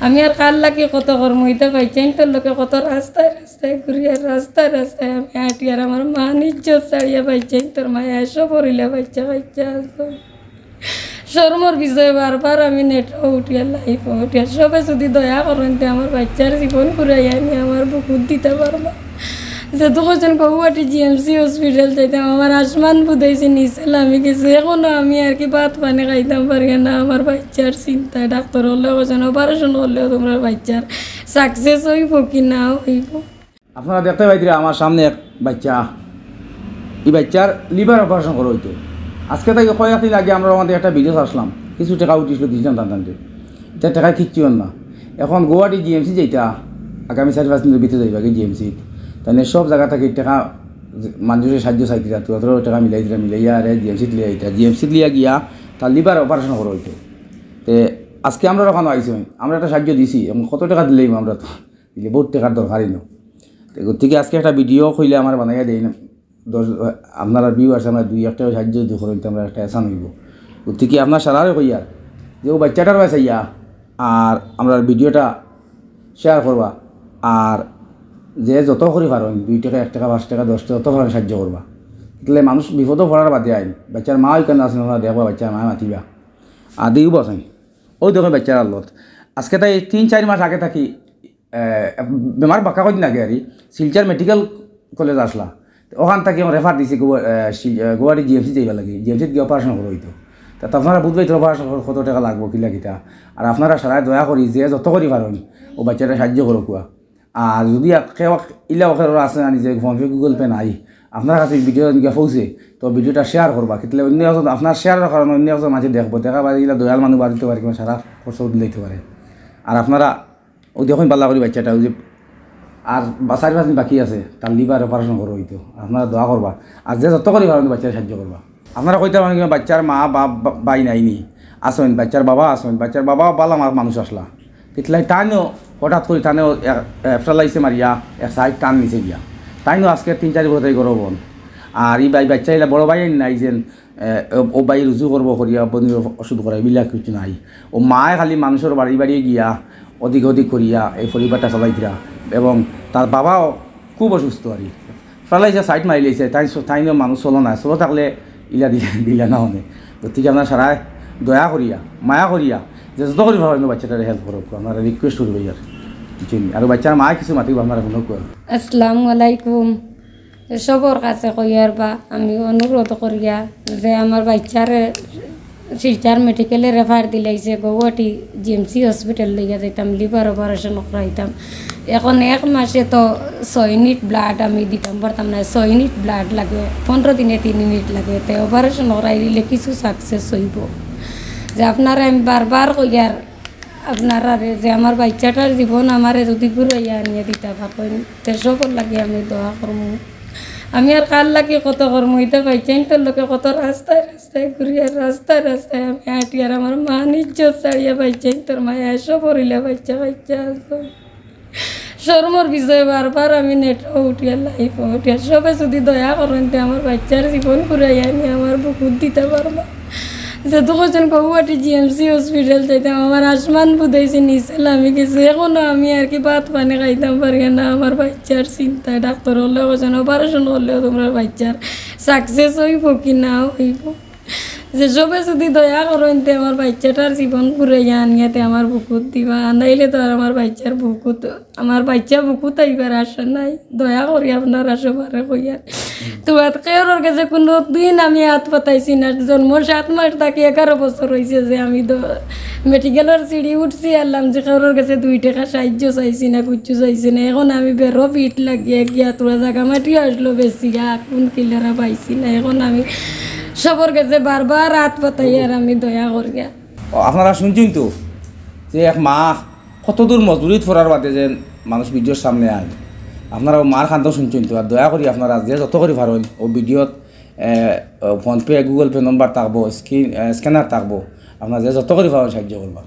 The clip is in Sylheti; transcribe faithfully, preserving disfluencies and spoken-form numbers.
আমি আর কার লাগি কত করমু, ইতা বাইচ্চাইন্তর লগে কত রাস্তায় রাস্তায় ঘুরিয়া, রাস্তায় রাস্তায় আমি আটিয়ার, আমার মান ইজ্জত ছাড়িয়া বাইচ্চাইন্তর মায়া এসো পড়িলা বাইচ্চা বাইচ্চা আছো। শরমর বিষয়ে বারবার আমি নেটো উঠিয়া, লাইভো উঠিয়া, সবে যুদি দয়া করইন তে আমার বাইচ্চার জীবন ঘুরাইয়া আনি আমার বুকুত দিতা পারবা। যেহেতু কইছইন গৌহাটি জিএমসি হসপিটাল যাইতাম, আমার আসমান বুঝাইছে, নিচে লামি গেছে। এখনো আমি আর কি ভাত পানি খাইতাম পারি না আমার বাইচ্চার চিন্তায়। ডাক্তর অকলে কইছইন অপারেশন করলেও তুমরার বাইচ্চার সাকসেস অইবো কি না অইবো। আপনারা দেখতে পাইতরা আমার সামনে এক বাইচ্চা, ই বাইচ্চার লিভার অপারেশন করা অইতো। আজকে থাকি কয়েকদিন আগে আমরা ওখান থাকি একটা ভিডিও ছাড়ছিলাম, কিছু টেকা উঠিছিল, দিছিলাম তান তানরে। ইতা টেকা কিচ্ছু অর না। এখন গৌহাটি জিএমসি যাইতা, আগামী চাইর পাঁচ দিনর ভিতরে যাইবা কি জিএমসি, তাইলে সব জাগা থাকি টেকা, মানুষর সাহায্য চাইতরা, তো অত টেকা মিলাইতরা, মিলাইয়া আরে জিএমসিত লইয়া আইতা, জিএমসিত লইয়া গিয়া তার লিভার অপারেশন করা অইতো। তে আজকে আমরা ওখানো আইছি, আমরা একটা সাহায্য দিছি, এখন কত টেকা দিলাইমু আমরা তো, দিলে বহুত টেকার দরকারই না। তে গতিকে আজকে একটা ভিডিও কইলে আমার বানাইয়া দেই না, দশ, আপনারা ভিউয়ার্স আমরা দুই এক টেকা সাহায্য যুদি করইন তে আমরা একটা এহসান অইবো। গতিকে আপনার সারারে কইয়ার যে ও বাইচ্চাটার বায় চাইয়া আর আমরার ভিডিওটা শেয়ার করবা, আর যে যত করি পারইন, দুই টেকা, এক টেকা, পাঁচ টেকা, দশ টেকা, যত পারইন সাহায্য করবা। তাইলে মানুষ বিপদো পড়ার বাদে আইন, বাইচ্চার মা ওইখানো আছইন, আপনারা দেখবা, বাইচ্চার মা মাতিবা। আর দিও বসইন, ওই দেখইন বাইচ্চার আল্লত। আজকে তাই তিন চাইর মাস আগে থাকি, আহ, বেমার বাক্কা কয়দিন আগে আর কি, শিলচর মেডিকেল কলেজ আছলা, ওখান থাকি আমার রেফার দিছে গৌহা-, আহ, শি-, আহ, গৌহাটি জিএমসি যাইবার লাগি, জিএমসিত গিয়া অপারেশন করা অইতো। তে আপনারা বুঝবায় তো অপারেশন কত টেকা লাগবো, কিলা কিতা। আর আপনারা সারায় দয়া করি যে যত করি পারইন ও বাইচ্চারে সাহায্য করউক্কা। আর যুদি আর কেউ ইলা ওকে আছে জানি যে PhonePe, Google Pay নাই, আপনার কাছে ভিডিও গিয়া পৌঁছে, তো ভিডিওটা শেয়ার করবা। কিতালে অন্য একজন, আপনার শেয়ারর কারণে অন্য একজন মাঝে দেখবো, দেখা পারে ইলা দয়াল মানুষ বাদ দিতে পারে, কিংবা সারা খরচ দিলাইতে পারে। আর আপনারা ওই দেখইন বালা করি বাইচ্চাটা, ওই যে আর বা-, চাইর পাঁচ দিন বাকি আছে, তার লিভার অপারেশন করা অইতো। আপনারা দয়া করবা, আর যে যত করি পারইন বাইচ্চারে সাহায্য করবা। আপনারা কইতা পারইন কিংবা বাইচ্চার মা বা, বা, বাই নাইনি, আছইন, বাইচ্চার বাবা আছইন, বাইচ্চার বাবা বালা মা-, মানুষ আছলা। কিতালে তাইনও হঠাৎ করি তাইনও এক, এ, প্যারালাইসে মারিয়া এক সাইড টান নিছে গিয়া। তাইনও আজকে তিন চাইর বছর এই গরব হন। আর ই বাই-, বাইচ্চা ইলা বড় বাই নাই যেন, এ, ও, ও বাই রুজু করবো করিয়া, বন্ধু ওষুধ করাই, ইলা কিচ্ছু নাই। ও মায় খালি মানুষর বাড়ি বাড়ি গিয়া ওদিক ওদিক করিয়া এই পরিবারটা চালাইতরা। এবং তার বাবাও খুব অসুস্থ আর কি। প্যারালাইসে সাইড মারিলাইছে, তাই স-, তাইনও মানুষ চলো না, চলো থাকলে ইলা দিলে, দিলে না অনে। গতিকে আপনারা সারায় দয়া করিয়া, মায়া করিয়া, যে যত করি পারইন বাইচ্চাটারে হেল্প করউক্কা, আপনারা রিকোয়েস্ট করি আর। বুঝছইন? আর বাইচ্চার মা কিছু মাতিবা, আপনারা হুনউক্কা। আসসালামু আলাইকুম। সবর কাছে কইয়ার বা আমি অনুরোধ করিয়া যে আমার বাইচ্চারে শিলচর মেডিকেলে রেফার দিলাইছে, গৌহাটি জিএমসি হসপিটাল লইয়া যাইতাম, লিভার অপারেশন করাইতাম। এখন এক মাসে তো ছয় ইউনিট ব্লাড আমি দিতাম পারতাম না, ছয় ইউনিট ব্লাড লাগে, পনেরো দিনে তিন ইউনিট লাগে। তে অপারেশন করাই দিলে কিছু সাকসেস অইবো। যে আপনারা আমি বারবার কইয়ার, আপনারারে যে আমার বাইচ্চাটার জীবন আমারে যুদি ঘুরাইয়া আনিয়া দিতা পারইন, তে সবর লাগি আমি দয়া করমু। আমি আর কার লাগি কত করমু, ইতা বাইচ্চাইন্তর লগে কত রাস্তায় রাস্তায় ঘুরিয়া, রাস্তায় রাস্তায় আমি আটিয়ার, আমার মান ইজ্জত ছাড়িয়া বাইচ্চাইন্তর মায়া এসো পড়িলা বাইচ্চা বাইচ্চা আছো। শরমর বিষয়ে বারবার আমি নেটো উঠিয়া, লাইভো উঠিয়া, সবে যুদি দয়া করইন তে আমার বাইচ্চার জীবন ঘুরাইয়া আনি আমার বুকুত দিতা পারবা। যেহেতু কইছইন গৌহাটি জিএমসি হসপিটাল যাইতাম, আমার আসমান বুঝাইছে, নিচে লামি গেছে। এখনো আমি আর কি ভাত পানি খাইতাম পারি না আমার বাইচ্চার চিন্তায়। ডাক্তর অকলে কইছইন অপারেশন করলেও তুমরার বাইচ্চার সাকসেস অইবো কি না অইবো। যে সবে যুদি দয়া করইন তে আমার বাইচ্চাটার জীবন ঘুরাইয়া আনিয়া তে আমার বুকুত দিবা, নাইলে তো আর আমার বাইচ্চার বুকুত, আমার বাইচ্চা বুকুত আইবার আশা নাই। দয়া করি আপনারা সবারে কইয়ার। তো আর কেউরর গেছে কুনু দিন আমি আত পাতাইছি না, জন্ম সাত মাস থাকি এগারো বছর অইছে যে আমি দ-, মেডিকেলর সিঁড়ি উঠছি আরলাম, যে কেউরর গেছে দুই টেকা সাহায্য চাইছি না, কিচ্ছু চাইছি না। এখন আমি বেরো ফিট লাগিয়া গিয়া তোরা জাগা মাটি আসলো বেশি গা, কুন কিলারা পাইছি না। এখন আমি সবর গেছে বারবার আত পাতাইয়ার আমি দয়া করিয়া। ও, আপনারা শুনছইন তো যে এক মা কতদূর মজবুরিত পড়ার বাদে যে মানুষ ভিডিওর সামনে আয়। আপনারা ও মার কান্দন শুনছইন তো, আর দয়া করি আপনারা যে যত করি পারইন ও ভিডিওত, এ, ও PhonePe, Google Pay নম্বর থাকবো, স্ক্রিন, এ, স্ক্যানার থাকবো, আপনারা যে যত করি পারইন সাহায্য করবা।